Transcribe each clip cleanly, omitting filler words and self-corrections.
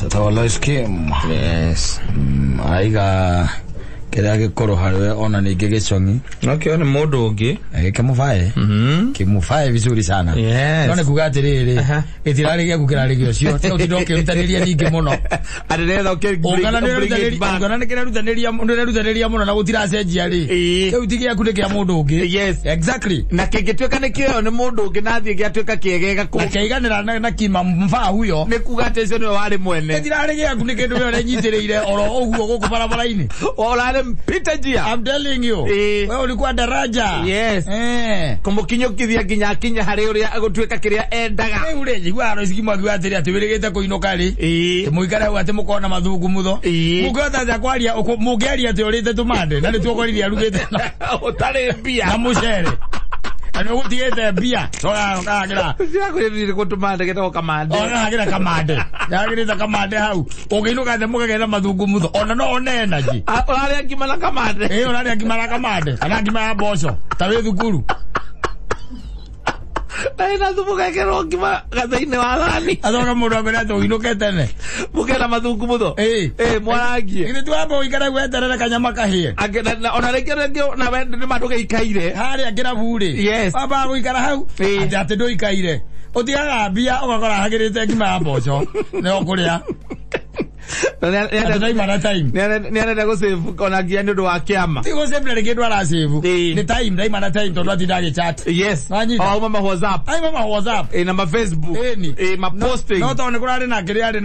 Yes, etagwo Lois Kim. Yes. Aiga kĩrĩa gĩkũrũ harĩwe ona ningĩ gĩcong'i. No kĩo nĩ mũndũ ũngĩ. Gĩkĩmũbae. Kĩmũbae vizuri sana. Yes. No nĩ kuga atĩrĩrĩ, gĩtirarĩ gĩaku kĩrarĩ gĩa ũcio. Tiga ũtinde ũkĩrutanĩria ningĩ mũno. Atĩ nĩgetha ũkĩ Ũngana bring it back. nĩ kĩrerutanĩria mũno na gũtiracenjia rĩ. Ĩĩ. Kĩu ti gĩaku nĩ kĩa mũndũ ũngĩ. Yes. Exactly. Na kĩngĩtuĩka nĩ kĩoyo nĩ mũndũ ũngĩ na athiĩ gĩatuĩka kĩegega kũ. Na kĩaiganĩra na kima mfaa huyo. Nĩ kuga atĩ ũcio nĩwe warĩ mwene. Gĩtirarĩ gĩaku nĩ kĩndũ we ũrenyitĩrĩire oro ũguo gũkũ barabara-inĩ. Ũrarĩ mpita njia. I'm telling you. Ĩĩ. Wewe ulikuwa daraja. Yes. Eh. Kũmũkinyũkithia nginya akinya harĩ ũrĩa gũtuĩka kĩrĩa endaga. Rĩu rĩ, njiguaga Lois Kim akiuga atĩrĩ atĩ wĩrĩgĩte kũinũka rĩ. Ĩĩ. Mũikare hau atĩ mũkona mathungumutho. Ĩĩ. Mũngĩhota atĩa kwaria mũngĩaria atĩ ũrĩte tũmande na nĩtuokorire arugĩte Ũtarĩ mbia. na mũcere. Na nĩũgũtigĩte mbia. Ũkahagĩra. Ndĩrakwĩrire gũtũmande getagwo kamande. Ũkahagĩra kamande. Yagĩrĩte kamande hau. Ũngĩinũka atĩ mũkagĩa na mathungumutho. Ona no one energy. Ũrarĩa ngima na kamande. Ĩĩ ũrarĩa ngima na kamande. Kana ngima ya mboco. Ta wĩ thukuru. Na ĩna thumu gekĩrwo ngima gathĩ-inĩ wa thani. Acoka mũndũ akwĩra atĩ ũinũke tene. Mũkena mathungumutho. Ĩĩ. Ĩĩ mwarangie. Githĩ tiwamba ũikare weterere kanyama kahĩe. Ona rĩngĩ rĩngĩ na we nĩ ma ndũgĩikaire. Harĩa kĩrabu rĩ. Yes. Wambaga gũikara hau. Ĩĩ. Atĩ atĩ ndũikaire. Ũtigaga mbia ũgakora hagĩrĩte ngima ya mboco. Nĩ ũkũrĩa. Atĩ ndaima na time. Nĩ arenda gũsave ona nginya nĩ ũndũ wa kĩama. Ti gũsave na rĩngĩ ndũ arasave. Ĩĩ. Nĩ time ndaima na time tondũ atinda agĩchat. Yes. Wanyita. O auma ma WhatsApp. Aima ma WhatsApp. Ĩĩ na ma Facebook. Ĩni. Ĩĩ ma posting. No tondũ nĩ kũrarĩ na kĩrĩa arĩ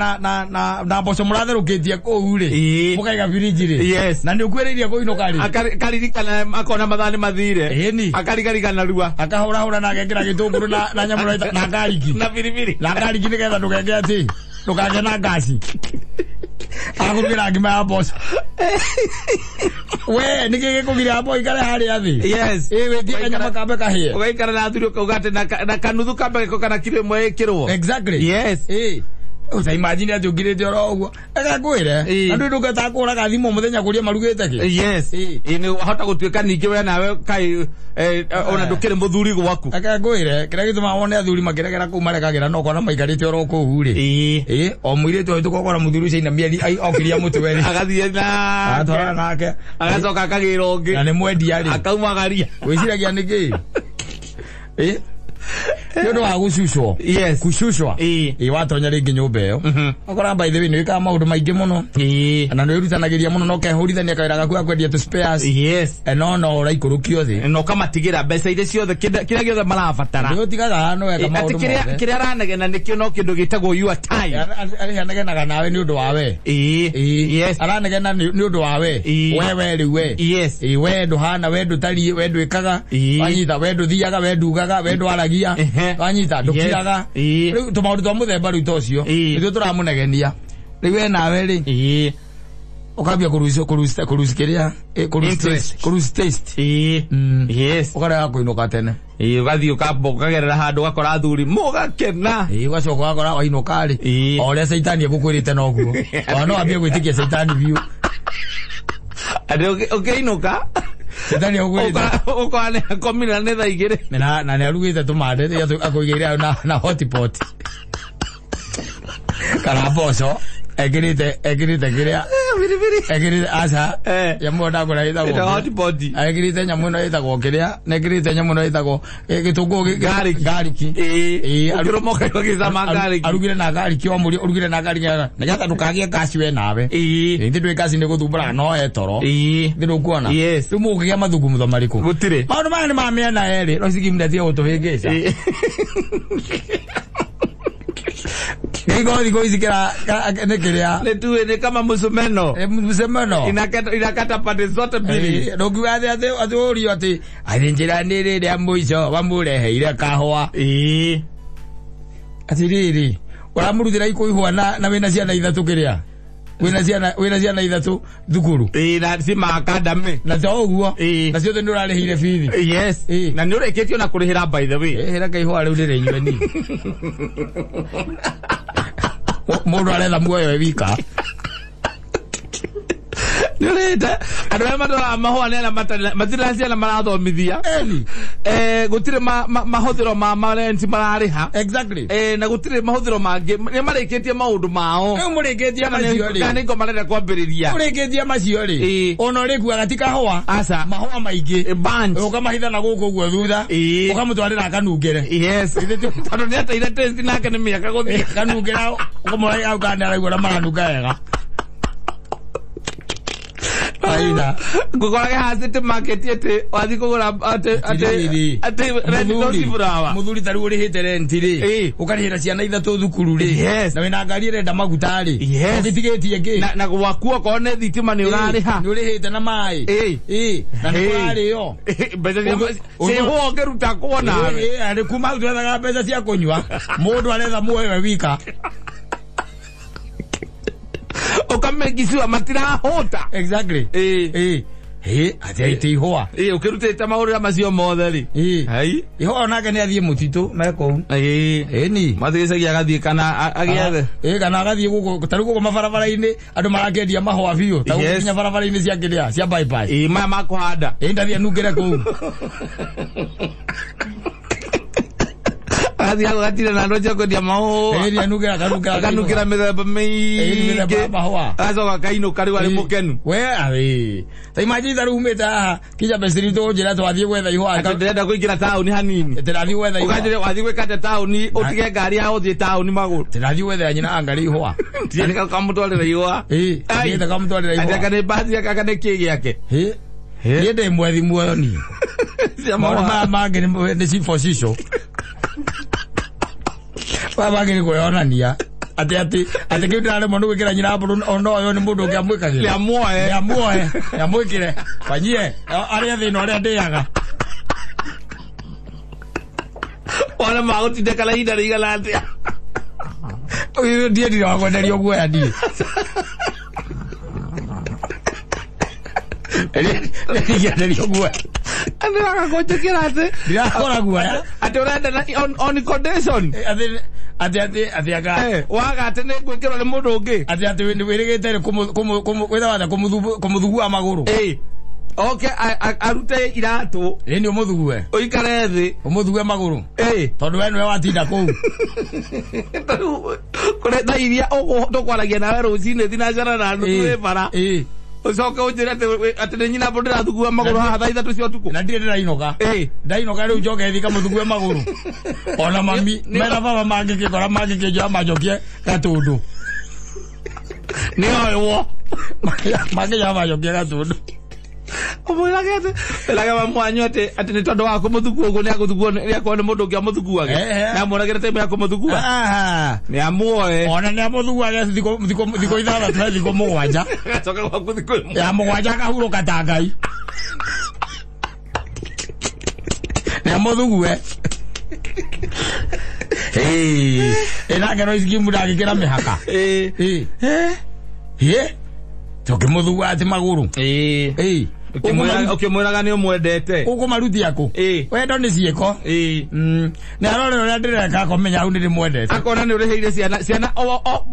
na mboco mũratherũkĩtie kũu rĩ. Ĩĩ. Mũkaiga biriji rĩ. Yes. Na nĩ ũkuĩrĩirie kũinũka rĩ. Akaririkana akona mathaa nĩ mathire. Ĩni. Akarigarigana rua. Akahũrahũra na agekĩra gĩtũngũrũ na nyamũ na ngariki. Na biribiri. Na ngariki nĩgetha ndũgeke atĩ ndũkagĩe na ngaci. Akũrugĩra ngima ya mboco. We nĩkĩ gĩkũgiria mboco ikare harĩa thĩ? Yes. Ĩĩ wĩtie kanyama kambe kahĩe. Ũgaikara na athuri ũkauga atĩ na kanuthu kambe gĩko kana kiro ĩmwe ĩkĩrwo. Exactly. Yes. Ĩĩ. Ũta imagine atĩ ũngirĩte oro ũguo. Reke ngwĩre. Ĩĩ. Na ndũĩ ndũngĩhota kũhũraga thimũ mũthenya kũria marugĩte kĩ. Yes. Ĩĩ. Ĩĩ nĩ wahota gũtuĩka ningĩ we nawe kaĩ ona ndũkĩrĩ mũthuri gwaku. Reke ngwĩre kĩrĩa gĩtũmaga wone athuri makĩregera kũu maregagĩra no ũkona maikarĩte oro kũu rĩ. Ĩĩ. Ĩĩ o mũirĩtu ahĩtũka ũkona mũthuri ũcio ainamia okiria mũtwe rĩ. Agathiĩ na Agatwarana nake. Agacoka akagĩra ũngĩ. Na nĩ mwendia rĩ. Akaumagaria. Wĩciragia nĩkĩ? Ĩĩ. Nĩ ũndũ wa gũcucwo. Yes. Kucucwa. Ĩĩ. Ĩĩ watonya rĩngĩ nyũmba ĩyo. Ũkora by the way nĩ wĩkaga maũndũ maingĩ mũno. Ĩĩ. Na nĩ wĩrutanagĩria mũno na ũkehũrithania kawĩra gaku ga kwendia tũ spares. Yes. No no ũraikũrũkio thĩ. Na ũkamatigĩra mbeca iria ciothe kĩrĩa gĩothe marabatara. Nĩ ũtigaga no weka Atĩ maũndũ mothe. kĩrĩa aranegena nĩkĩo no kĩndũ gĩtagwo your time. Arĩa anegenaga nawe nĩ ũndũ wa we. Ĩĩ. Ĩĩ. Yes. Aranegena nĩ ũndũ wa we. Ĩĩ. We we rĩu we. Yes. Ĩĩ we ndũhana we ndũtariĩ we ndwĩkaga. Ĩĩ. Wanyita we ndũthiaga we ndugaga we ndwaragia. Ehe. Wanyita ndũkiraga. Yes. Ĩĩ. Rĩu tũmaũndũ twa mũthemba rĩu ta ũcio. Ĩĩ. Nĩtwo tũramũnegenia. Rĩu we nawe rĩ. Ĩĩ. Ũkambia kũruci kĩrĩa. Interest. Kũruci taste. Ĩĩ. Yes. Ũkarega kũinũka tene. Ĩĩ ũgathiĩ ũkamba ũkagerera handũ ũgakora athuri mũgakena. Ĩĩ ũgacoka ũgakora wainũka rĩ. Ĩĩ. O ũrĩa caitani egũkwĩrĩte noguo. Ona no wambie gwĩtĩkia caitani biũ. Atĩ ũkĩinũka. Caitani egũkwĩrĩte. Ũkora nĩ akomire na nĩ thaa igĩrĩ. Na nĩ arugĩte tũmande akũigĩire hau na hotpot. Kana mboco. Ekĩrĩte kĩrĩa. Biribiri. Ekĩrĩte aca. Nyamũ ĩyo ndakũra ĩtagwo. Ĩtagwo hotpot. Ekĩrĩte nyamũ ĩno ĩtagwo kĩrĩa. Na ekĩrĩte nyamũ ĩno ĩtagwo gĩtũngũrũ Garlic. Garlic. Ĩĩ. Ĩĩ, Ũkĩrũma ũkaigua gĩcama garlic. Arugire na garlic o mũri ũrugire na garlic nĩgetha ndũkagĩe ngaci we nawe. Ĩĩ. Ĩĩ ndũĩ ngaci nĩ gũthumbũraga no he toro. Ĩĩ. Thĩ ndũkuona. Yes. Rĩu mũngĩgĩa mathungumutho marĩkũ? Gũtirĩ. Maũndũ maya nĩ ma mĩena yerĩ. No Sikimũ ndatige gũtũhĩngĩca. Ĩĩ. Nĩngũ thikũ ici nĩ kĩrĩa. Nĩ tuĩ nĩ kama mũcumeno. Mũcumeno. Inakata pande zote mbili. Ndũngiuga atĩ atĩ ũrio atĩ atĩ njĩra nĩ rĩrĩa mũico wamũreheire kahũa. Ĩĩ. Atĩrĩrĩ, ũramũrutĩra ikũihũa na wĩna ciana ithatũ kĩrĩa? Wĩna ciana ithatũ thukuru. Ĩĩ na ci ma academy. Na to ũguo. Ĩĩ. Na ciothe nĩ ũrarĩhire bithi. Yes. Ĩĩ. Na nĩ ũrĩkĩtie na kũrĩhĩra by the way. Ĩĩ reke ihũa rĩu ndĩrĩnyue niĩ. Mũndũ aretha muoyo e wika. Nĩũrĩte andũ arĩa matwaraga mahũa nĩ arĩa matirĩ na ciana marathomithia. Eni. Gũtirĩ mahũthĩro ma marenti mararĩha. Exactly. Na gũtirĩ mahũthĩro mangĩ, nĩ marĩkĩtie maũndũ mao. Rĩu mũrĩkĩtie macio rĩ. Kana nĩ ngo marenda kwambĩrĩria. Mũrĩkĩtie macio rĩ. Ona ũrĩkuaga ti kahũa. Aca. Mahũa maingĩ. Bunch. Ũkamahitha na gũkũ ũguo thutha. Ũkamũtwarĩra akanungĩre. Yes. Tondũ nĩ ateire taste nake nĩ mĩaka gũthiĩ. Kanungĩra ũkamũhe hau kana nĩaraigua ũrĩa maranunga wega. Aida. Ngũkorage haha City Market atĩ wathiĩ kũgũra atĩ atĩ rent no flower. Mũthuri ta rĩu ũrĩhĩte rent rĩ. Ũkarĩhĩra ciana ithatũ thukuru rĩ. Yes. Na wĩna ngari ĩrenda maguta rĩ. Yes. Ũgĩtigĩtie kĩ? Na gwaku okorwo nĩ thitima nĩ ũrarĩha. Nĩ ũrĩhĩte na maĩ. Na nĩ kũrarĩo. Mbeca cia ihũa ũngĩruta kuo nawe. Arĩ kuma hau twethaga mbeca cia kũnyua. Mũndũ aretha muoyo we wika. Ũkamekicua matirahũta. Exactly. Atĩ aite ihũa. Ũkĩrutĩte maũrĩra macio mothe rĩ. Hai. Ihũa onake nĩ athiĩ mũtitũ me kũu. Ĩni. Mathiĩ gĩcagi agathiĩ kana agĩethe. Kana agathiĩ gũkũ ta rĩu gũkũ mabarabara-inĩ andũ marakĩendia mahũa biũ. Ta gũkũ nginya barabara-inĩ cia kĩrĩa cia bypass. Maya ma kũhanda. Ndathiĩ anungĩre kũu. Agathiĩ agatira na andũ acio kwendia mahũa. Anungĩra akanungĩra mĩthemba mĩingĩ. Mahũa. Agacoka akainũka rĩu arĩ mũkenu. We arĩ. Ta imagine ta rĩu umĩte haha Kijabe Street ũnjĩra twathiĩ gwetha ihũa. Atĩ ndĩrenda kũingĩra taũni hanini. Ndĩrathiĩ gwetha ihũa. Ũkanjĩra wathiĩ gwĩka atĩa taũni ũtige ngari ya ũthiĩ taũni magũrũ. Ndĩrathiĩ gwetha nyina angari ihũa. Ndiĩ kamũtwarĩra ihũa. Thiĩte kamũtwarĩra ihũa. Atĩ anga nĩ mbathi yake anga nĩ kĩ gĩake. Niĩ ndĩ mwethi muoyo niĩ. Maũndũ maya mangĩ nĩ cifo cico. Maya mangĩ nĩ kwĩyonania. Atĩ atĩ atĩ kĩu ndĩraremwo nĩ gwĩkĩra nyina mbũrũ ona ũyũ nĩ mũndũ ũngĩ amwĩkagĩra. Nĩamuoe. Nĩamuoe. Nĩamwĩkĩre. Fanyie arĩa thĩna ũrĩa ndĩaga. Wona magũtindĩka na ihinda rĩigana atĩa. Ũyũ ndiĩ ndirĩ wa kwenderio guoya niĩ. Ndingĩenderio guoya. Andũ magakũnjĩkĩra atĩ ndirakora guoya. Atĩ ũrenda na on condition. Atĩ atĩ atĩ atĩ anga waga atĩ nĩ gwĩkĩrwo nĩ mũndũ ũngĩ. Atĩ atĩ wĩrĩgĩte rĩ gwĩtagwo atĩa kũmũthugua magũrũ. Oke arute iratũ. Ĩ nĩ ũmũthugue. Ũikare thĩ. Ũmũthugue magũrũ. Tondũ we nĩwe watinda kũu. Kũrĩ thaa iria tũkwaragia nawe rũcinĩ thinacara na nuthu wĩ bara. Ũcoke ũnjĩre atĩ nĩ nyina mbũ ndĩrathugua magũrũ haha thaa ithatũ cia ũtukũ. Na ndirĩ ndĩrainũka. Ndainũka rĩu njoke thiĩ kamũthugue magũrũ. Ona mami mena baba mangĩkĩkora mangĩkĩnjoya manjokie gatũndũ. Nĩ oĩwo. Mangĩnjoya manjokie gatũndũ. Ũmwĩrage atĩ wĩrage mamu wanyu atĩ atĩ nĩ tondũ wa kũmũthugua ũguo nĩagũthuguo nĩakorwo nĩ mũndũ ũngĩ amũthuguage. Na amwonagĩre time ya kũmũthugua. Nĩ amuoe. Ona nĩ amũthuguage thikũ ithathatũ na thikũ mũgwanja. Agacoka gwaku thikũ ĩmwe. Ya mũgwanja akahurũka ta Ngai. Nĩ amũthugue. Ĩnake no iskimu ndangĩkĩra mĩhaka. Tũkĩmũthugua atĩ magũrũ. Ũkĩmwĩraga nĩ ũmwendete. Ũkũmarutia kũ? Wendo nĩ ciĩko. Nĩ arorera ũrĩa ndĩreka akomenya hau nĩ ndĩmwendete. Akona nĩ ũrĩhĩire ciana ciana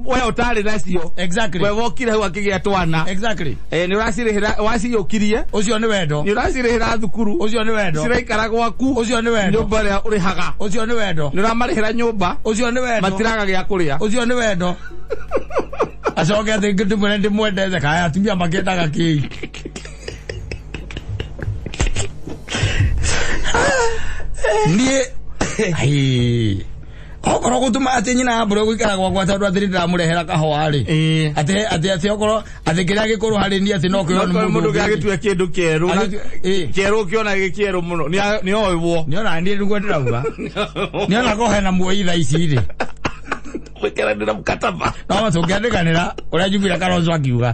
we ũtarĩ nacio. Exactly. We wokire hau akĩgĩa twana. Exactly. Nĩ ũracirĩhĩra waciyũkirie. Ũcio nĩ wendo. Nĩ ũracirĩhĩra thukuru. Ũcio nĩ wendo. Ciraikara gwaku. Ũcio nĩ wendo. Nyũmba ĩrĩa ũrĩhaga. Ũcio nĩ wendo. Nĩ ũramarĩhĩra nyũmba. Ũcio nĩ wendo. Matiraga gĩa kũrĩa. Ũcio nĩ wendo. Acoke atĩ ndĩmwĩre ndĩmwendete kaya atumia makĩendaga kĩi. Niĩ okorwo gũtũma atĩ nyina mbũrũ gũikara gwakwa tondũ atĩ nĩndĩramũrehera kahũa rĩ. Atĩ atĩ atĩ okorwo atĩ kĩrĩa gĩkũrũ harĩ niĩ atĩ no kĩoywo nĩ mũndũ ũngĩ agĩtue kĩndũ kĩerũ. Kĩerũ ũkĩona gĩ kĩerũ mũno nĩ oĩwo. Nĩona niĩ nĩguo ndĩrauga. Nĩona ko hena muoyi thaa ici rĩ. Gwĩkeranĩra mkataba. No tũngĩandĩkanĩra ũrĩa njugire Kalonzo akiuga.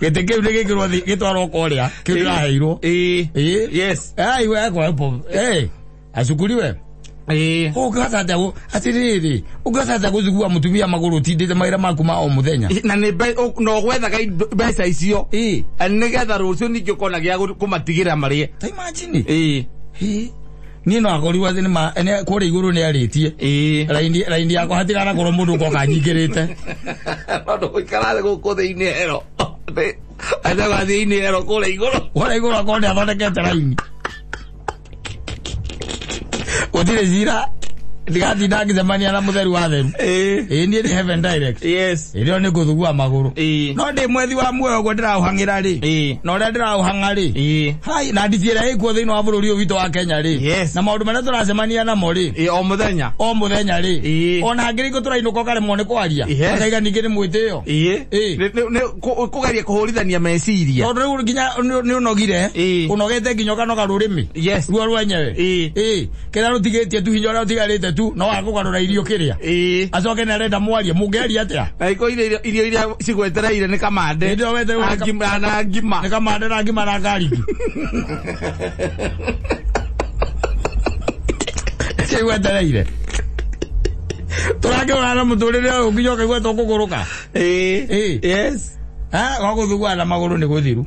Gĩtĩ kĩu nĩ gĩkĩrwo thĩ gĩtwarwo kũrĩa kĩu ndĩraheirwo. Yes. Ai we kwa acukuriwe. Ũngĩhota atĩa atĩrĩrĩ ũngĩhota atĩa gũthugua mũtumia magũrũ ũtindĩte mawĩra maku ma o mũthenya. Na nĩ no gwethaga mbeca icio. Nĩgetha rũciũ ningĩ ũkona gĩa kũmatigĩra marĩe. Ta imagine. Niĩ no akorirwo atĩ nĩ kũrĩa igũrũ nĩ arĩtie. Raini yakwa hatiganakorwo mũndũ ũkoka anyingĩrĩte. No ndũgũikara thĩ gũkũ thĩinĩ ero. Ataga thiini ero kule iguru. Kule iguru akorwo nĩ athondekete raini. Gũtirĩ cira ndigatinda ngĩcemania na mũtheru wa theru. Ĩĩ niĩ nĩ heaven direct. Yes. Ĩrĩo nĩ ngũthugua magũrũ. No ndĩ mwethi wa muoyo ũguo ndĩraũhang'ĩra rĩ. Na ũrĩa ndĩraũhang'a rĩ. Hai na nditi ĩrĩa ĩkuo thĩinĩ wa bũrũri ũyũ witũ wa Kenya rĩ. Yes. Na maũndũ marĩa tũracemania namo rĩ. O mũthenya. O mũthenya rĩ. Ona angĩrĩkũ tũrainũka ũkaremwo nĩ kwaria. Akaiga ningĩ nĩ mwĩtĩo. Nĩ kũgeria kũhũrithania meciria. Tondũ rĩu nginya nĩ ũnogire. Ũnogete nginya ũkanoga rũrĩmĩ. Yes. Ruo rwenyewe. Kĩrĩa rũtigĩtie tu hinya ũrĩa ũtigarĩte tu no wakũgarũra irio kĩrĩa. Acoke nĩ arenda mwarie mũngĩaria atĩa? Na iko irio iria cigwetereire nĩ kamande. Na ngima. Nĩ kamande na ngima na ngariki. Cigwetereire. Tũrakĩũrana mũtũrĩre ũyũ nginya ũkaigua tũkũgũrũka. Yes. Gwa na magũrũ nĩ gũthiru.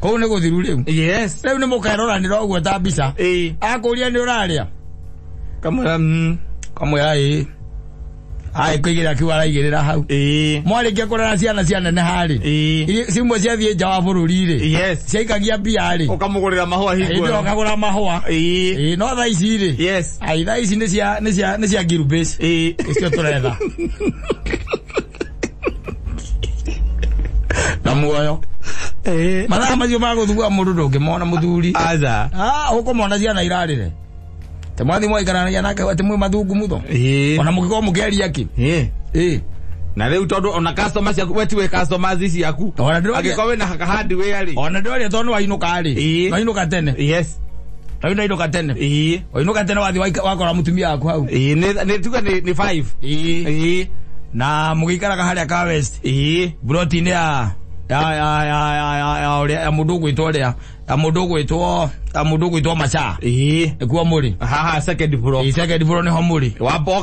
Kũu nĩ gũthiru rĩu. Yes. Rĩu nĩ mũkeroranĩra ũguo ta mbica. Akũria nĩ ũrarĩa. Kamwĩra kamwĩra ĩĩ. Ai kũigĩrĩra kiu araigĩrĩra hau. Mwarĩkia kũrera ciana cianeneha rĩ. Cimwe ciathiĩ nja wa bũrũri rĩ. Yes. Ciaikagia mbia rĩ. Ũkamũgũrĩra mahũa hingo ĩyo. Ũkagũra mahũa. No thaa ici rĩ. Yes. Ai thaa ici nĩ cia ngirubĩci. Icio tũretha. Na muoyo. Mathaa macio ma gũthugua mũndũ ndũngĩmona mũthuri. Aca. Ũkũmona ciana irarĩre. Te mwathi mwaikaranagia nake atĩ mwĩ mathungu mutho. Ona mũngĩkorwo mũkĩaria kĩ. Na rĩu tondũ ona customer ciaku we tiwe customers ciaku. Angĩkorwo wĩna hardware rĩ. Ona ndĩroria tondũ wainũka rĩ. Wainũka tene. Yes. Rĩu ndainũka tene. Wainũka tene wathiĩ wakora mũtumia waku hau. Nĩ tuge nĩ 5. Na mũgĩikaraga harĩa ka West. Broti-inĩ ya ya mũndũ ũgwĩtwo ũrĩa ya mũndũ ũgwĩtwo ya mũndũ ũgwĩtwo Macha. Nĩkuo mũrĩ. Haha second floor. Second floor nĩho mũrĩ.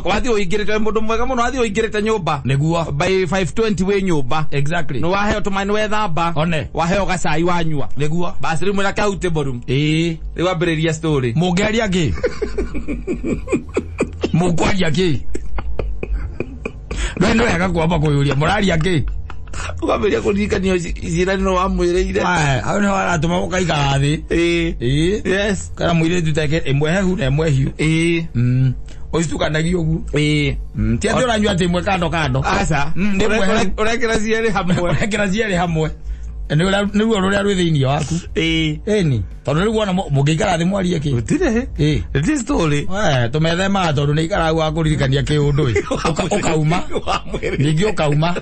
Wathiĩ ũingĩrĩte mũndũ mwega mũno wathiĩ ũingĩrĩte nyũmba. Nĩguo. By 5:20 wĩ nyũmba. Exactly. Nĩ waheo tũmaĩ nĩ wethamba. One. Waheo gacai wanyua. Nĩguo. Basi rĩu mwĩra comfortable room. Rĩu ambĩrĩria story. Mũngĩaria kĩ? Mũkwaria kĩ? Rĩu nĩ wega kwamba kũyũria mũraria kĩ? Ũkambĩrĩria kũririkanio cirani no wamwĩrĩire. Hau nĩho aratũma ũkaikara thĩ. Yes. Kana mũirĩtu take ĩmwe hehu na ĩmwe hiũ. Ũcitukanagia ũguo. Ti atĩ ũranyua atĩ ĩmwe kando kando. Aca. Ũrekĩra cierĩ hamwe. Ũrekĩra cierĩ hamwe. Nĩ ruo rũrĩa rwĩ thĩinĩ waku. Ĩni. Tondũ rĩu wona mũngĩikara thĩ mwarie kĩ? Gũtirĩ. It is story. Tũmethemaga tondũ nĩ ikara hau akũririkania kĩũndũ ĩ. Ũkauma. Ningĩ ũkauma.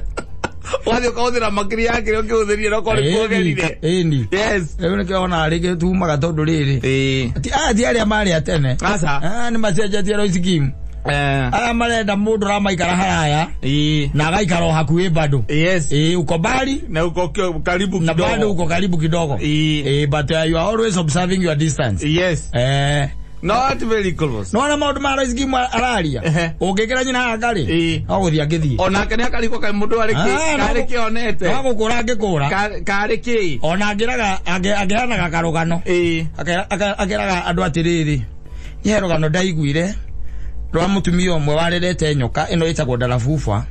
Wathiĩ ũkahũthĩra makiri ya kĩrĩa ũkĩhũthĩrire no korwo nĩkuogerire. Ĩni. Yes. Rĩu nĩkĩo ona rĩngĩ tumaga tondũ rĩrĩ. Aya ti arĩa marĩ a tene. Aca. Nĩ macenjetie rĩu scheme. Aya marenda mũndũ ũramaikara haraya. Na agaikara o hakuhĩ bado. Yes. Uko mbali na uko karibu kidogo. Na bado uko karibu kidogo. But you are always observing your distance. Yes. Not very close. No na maũndũ ma Royce Kim araria. Ũngĩkĩra nyina haha rĩ. No gũthiĩ angĩthiĩ. Onake nĩ akarigwo kaĩ mũndũ arĩ kĩ karĩ kĩonete. No gũkũra angĩkũra. Karĩ kĩ. Ona angĩraga angĩhanaga karũgano. Akeraga andũ atĩrĩrĩ. Niĩ he rũgano ndaiguire rwa mũtumia ũmwe warerete nyoka ĩno ĩtagwo ndarabuba.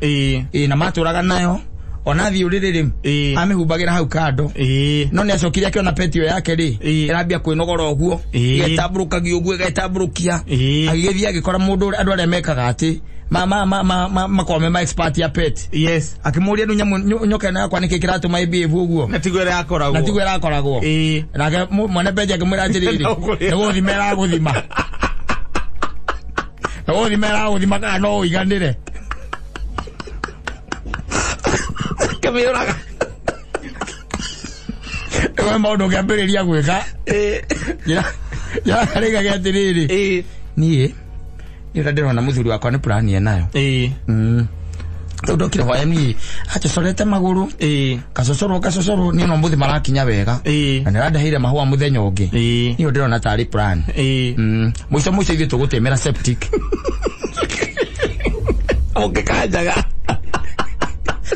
Na matũraga nayo. Ona thiĩ ũrĩrĩ rĩ amĩhumbagĩra hau kando. No nĩ acokire akĩona peti ĩyo yake rĩ ĩrambia kwĩnogora ũguo ĩgetambũrũkagia ũguo ĩgetambũrũkia agĩgĩthiĩ agĩkora mũndũ andũ arĩa mekaga atĩ makorwo me ma expert ya pet. Yes. Akĩmũria rĩu nyoka ĩno yakwa nĩkĩ kĩratũma ĩbehave ũguo na tiguo ĩrakoragwo. Na tiguo ĩrakoragwo. Nake mwene peti akĩmwĩra atĩrĩrĩ nĩ gũthima ĩragũthima. Nĩ gũthima ĩragũthima kana no ũiganĩre. Kĩmĩũraga. Ĩwe maũndũ ũngĩambĩrĩria gwĩka. Njĩra rĩgage atĩrĩrĩ. Niĩ nĩ ndĩrona mũthuri wakwa nĩ plan enayo. Rĩu ndokire hwaĩ niĩ acocorete magũrũ. Kacocorwo kacocorwo niĩ no mũthĩ marakinya wega. Na nĩ arandeheire mahũa mũthenya ũngĩ. Niĩ ndĩrona tarĩ plan. Mũico mũico ithuĩ tũgũtemera septic. Ũngĩkanjaga.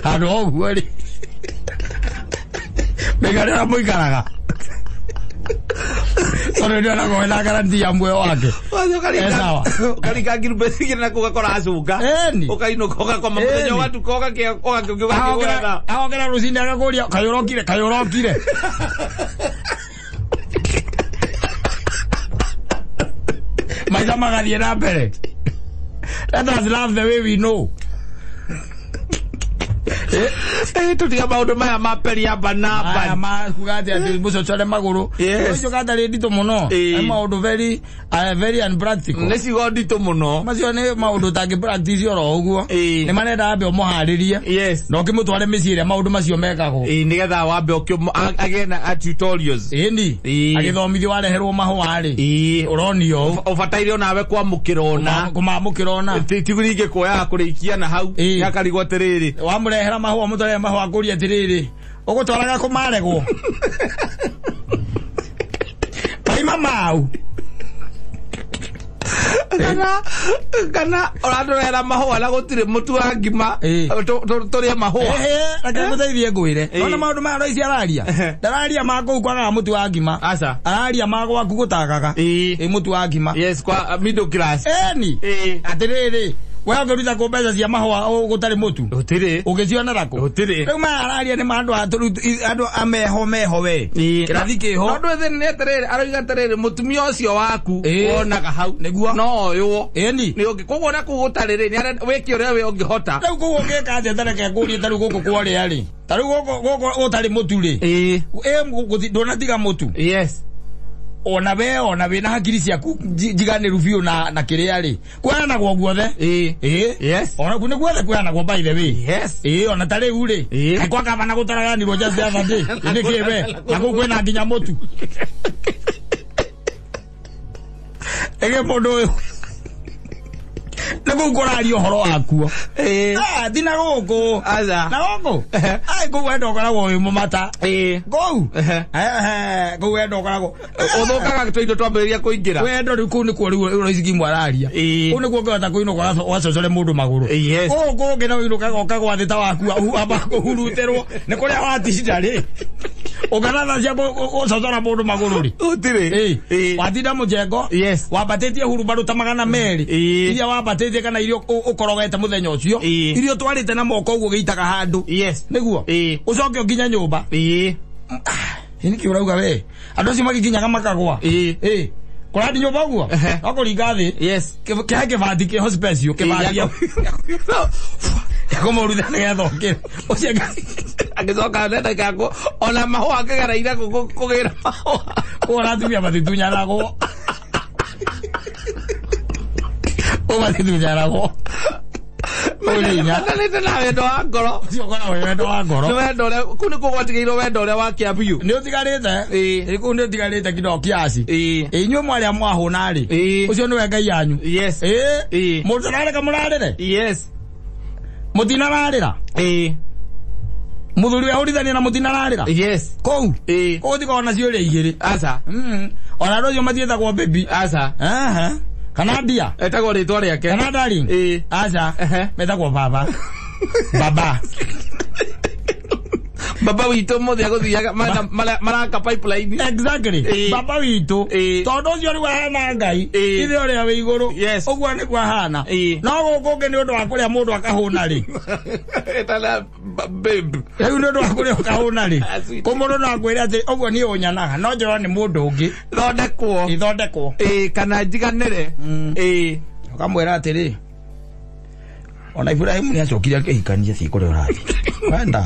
Handũ ha ũguo rĩ mĩikarĩre mũikaraga. Tondu nĩ onagwo wĩna garanti ya muoyo wake. Ũkarika ngirubeti igĩrĩ na ũgakora acunga. Ũkainũka ũgakoma mũthenya ũgatuka ũgakĩgwetha. Agokĩra rũcinĩ agakũria kayũrokire kayũrokire. Maica magathiĩ na mbere. Let us love the way we know. Tutiga maundu maya ma peria banaba ma kuga ati ati mucocore maguru ucio gatari ndito muno ni maundu very very unpractical ni cigo ndito muno macio ni maundu tangi practice oro uguo ni marenda ambe umuharirie yes no kimutware micii iria maundu macio mekagwo nigetha wambe agĩe na tutorials ĩni agĩthomithio wareherwo mahũa rĩ ũronio ũbataire onawe kwamũkĩra ona kũmamũkĩra ona ti rĩngĩ kuoyaga kũrĩkia na hau nĩakarigwo atĩrĩrĩ wamũrehera mahũa mũtwarere mahũa akũria atĩrĩrĩ ũgũtwaraga kũmaregwo paima mau kana ũratũrehera mahũa na gũtirĩ mũtu wa ngima tũrĩe mahũa reke ngũteithie ngwĩre ona maũndũ maya raici araria ndararia ma kũu kwagaga mũtu wa ngima aca araria ma gwaku gũtagaga ĩ mũtu wa ngima yes kwa middle class ĩni atĩrĩrĩ we ũngĩruta kũ mbeca cia mahũa gũtarĩ mũtu gũtirĩ ũngĩcionera kũ gũtirĩ rĩu maya araria nĩ ma andũ ameho meho we kĩrathi kĩho tondũ thĩna nĩ atĩrĩrĩ aroiga atĩrĩrĩ mũtumia ũcio waku wonaga hau nĩguo no oywo ĩni nĩ ũngĩ koguo na kũu gũtarĩ rĩ wĩke ũrĩa we ũngĩhota rĩu kũu ũngĩka atĩa ta reke ngũrie ta rĩu gũkũ kwarĩa rĩ ta rĩu gũkũ gũtarĩ mũtu rĩ ndũnatiga mũtu yes ona we ona wina hakiri ciaku njiganĩru biũ na kĩrĩa rĩ kweanagwo guothe yes ona ku nĩ guothe kweanagwo by the way yes ona ta rĩu rĩ kaĩ kwa gavana gũtaraganirwo just the other day nĩ kĩ we na kũu kwĩna nginya mũtu ĩgĩ mũndũ ũyũ nĩ kũu kũraria ũhoro wakuo thi na gũkũ na gũkũ ai kũu wendo ũkoragwo wĩ mũmata kũu kũu wendo ũkoragwo ũthũkaga tũindo twambĩrĩria kũingĩra wendo rĩu kũu nĩkuo rĩu Royce araria kũu nĩkuo ũngĩhota kũinũka ũgacocore mũndũ magũrũ kũu kũngĩ no ũinũkaga ũkagwa thĩ ta wakua amba kũhurutĩrwo nĩ kũrĩa watinda rĩ ũkanatha cia gũcocora mũndũ magũrũ rĩ gũtirĩ watinda mũjengo wambatĩtie hurumbarũ ta 200 iria wambatĩtie kana iria ũkorogete mũthenya ũcio iria ũtwarĩte na moko ũguo gĩitaga handũ nĩguo ũcoke ũkinye nyũmba nĩkĩ ũrauga we andũ acio magĩkinyaga makagwa kũrandi nyũmba ũguo no kũringa thĩ kĩhe kĩbati kĩho special kĩbati kũmũrutha nĩgetha ũkĩre ũcio agĩcoka nenda kako ona mahũa akĩgereire kũgĩra mahũa kũu atumia matitunyanagwo kũu matitunyanagwo Mendanĩte na wendo wa ngoro ũcio ũkoragwo wĩ wendo wa ngoro nĩ wendo ũrĩa kũu nĩkuo gwatigĩirwo wendo ũrĩa wa kĩambiũ nĩ ũtigarĩte kũu nĩ ũtigarĩte kidogo kiasi inyuĩ mwarĩa mwahũna rĩ ũcio nĩwe Ngai yanyu yes mũndũ arareka mũrarĩre yes mũtinararĩra mũthuri wehũrithania na mũtinararĩra yes kũu kũu tikoragwo na ciũria igĩrĩ aca ona andũ acio matiĩtagwo baby aca kana ndia etagwo rĩtwa rĩake kana darling aca metagwo baba baba baba witũ mũthĩ agũthiaga maraka pipeline exactly baba witũ tondũ ũcio nĩguo ahana Ngai ithe ũrĩa wĩ igũrũ ũguo nĩguo ahana no gũkũ ũngĩ nĩ ũndũ wa kũrĩa mũndũ akahũna rĩ rĩu nĩ ũndũ wa kũrĩa ũkahũna rĩ kũ mũndũ no akwĩre atĩ ũguo niĩ ũnyanaga no njĩrwo nĩ mũndũ ũngĩ thondekwo ithondekwo kana njiganĩre ũkamwĩra atĩrĩ ona Ibrahimu nĩ acokire akĩhikania thiĩ kũrĩa ũrathiĩ wenda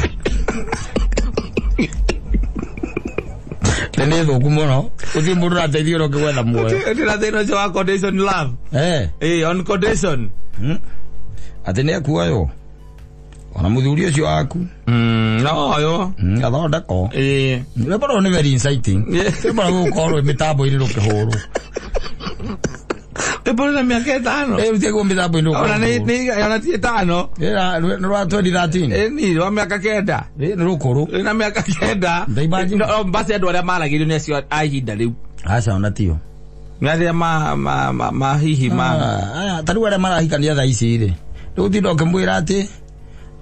nĩ thũku mũno gũtirĩ mũndũ ũrateithio ũrĩa ũngĩgwetha muoyo ndĩra thĩna ũcio wa condition love on condition atĩ nĩ ekuoywo ona mũthuri ũcio waku no oyo athondekwo rwĩmbo rũrũ nĩ very inciting rwĩmbo rũrũ gũkorwo mĩtambo-inĩ rũkĩhũrwo rwĩmbo rwĩna mĩaka 5 rĩu mĩtambo-inĩ ona nĩ ona ti 5 nĩ rwa 2013 ĩni rwa mĩaka 9 nĩ rũkũrũ rwĩna mĩaka 9 basi andũ arĩa maragĩrio nĩ acio a ihinda rĩu aca ona tio nĩ arĩa ma hihi ma ta rĩu arĩa marahikania thaa ici rĩ rĩu ũtinda ũkĩmwĩra atĩ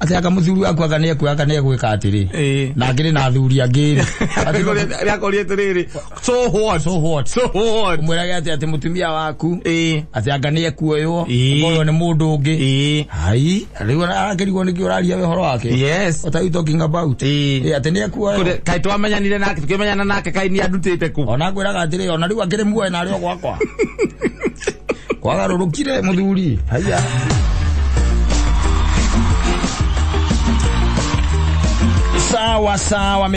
Atĩ anga mũthuri waku anga nĩekuoya nĩegwĩka atĩrĩ. Ĩĩ. Na angĩrĩ na athuri angĩ rĩ. Rĩakoria atĩrĩrĩ, so what? So what? So what? Ũmwĩrage atĩ atĩ mũtumia waku Ĩĩ. atĩ anga nĩekuoywo Ĩĩ. ũkoywo nĩ mũndũ ũngĩ. Ĩĩ. Hai, rĩu arakĩrigwo nĩkĩ ũraria we ũhoro wake. Yes. What are you talking about? Ĩĩ. Ĩĩ, atĩ nĩekuoywo. Kũrĩa- kaĩ twamenyanire nake tukĩmenyana nake kaĩ nĩ andutĩte kũ? Ona ngwĩraga atĩrĩ ona rĩu akĩrĩ muoyo na arĩ o gwakwa. Kwagarũrũkire mũthuri. Haiya. Sawa sawa.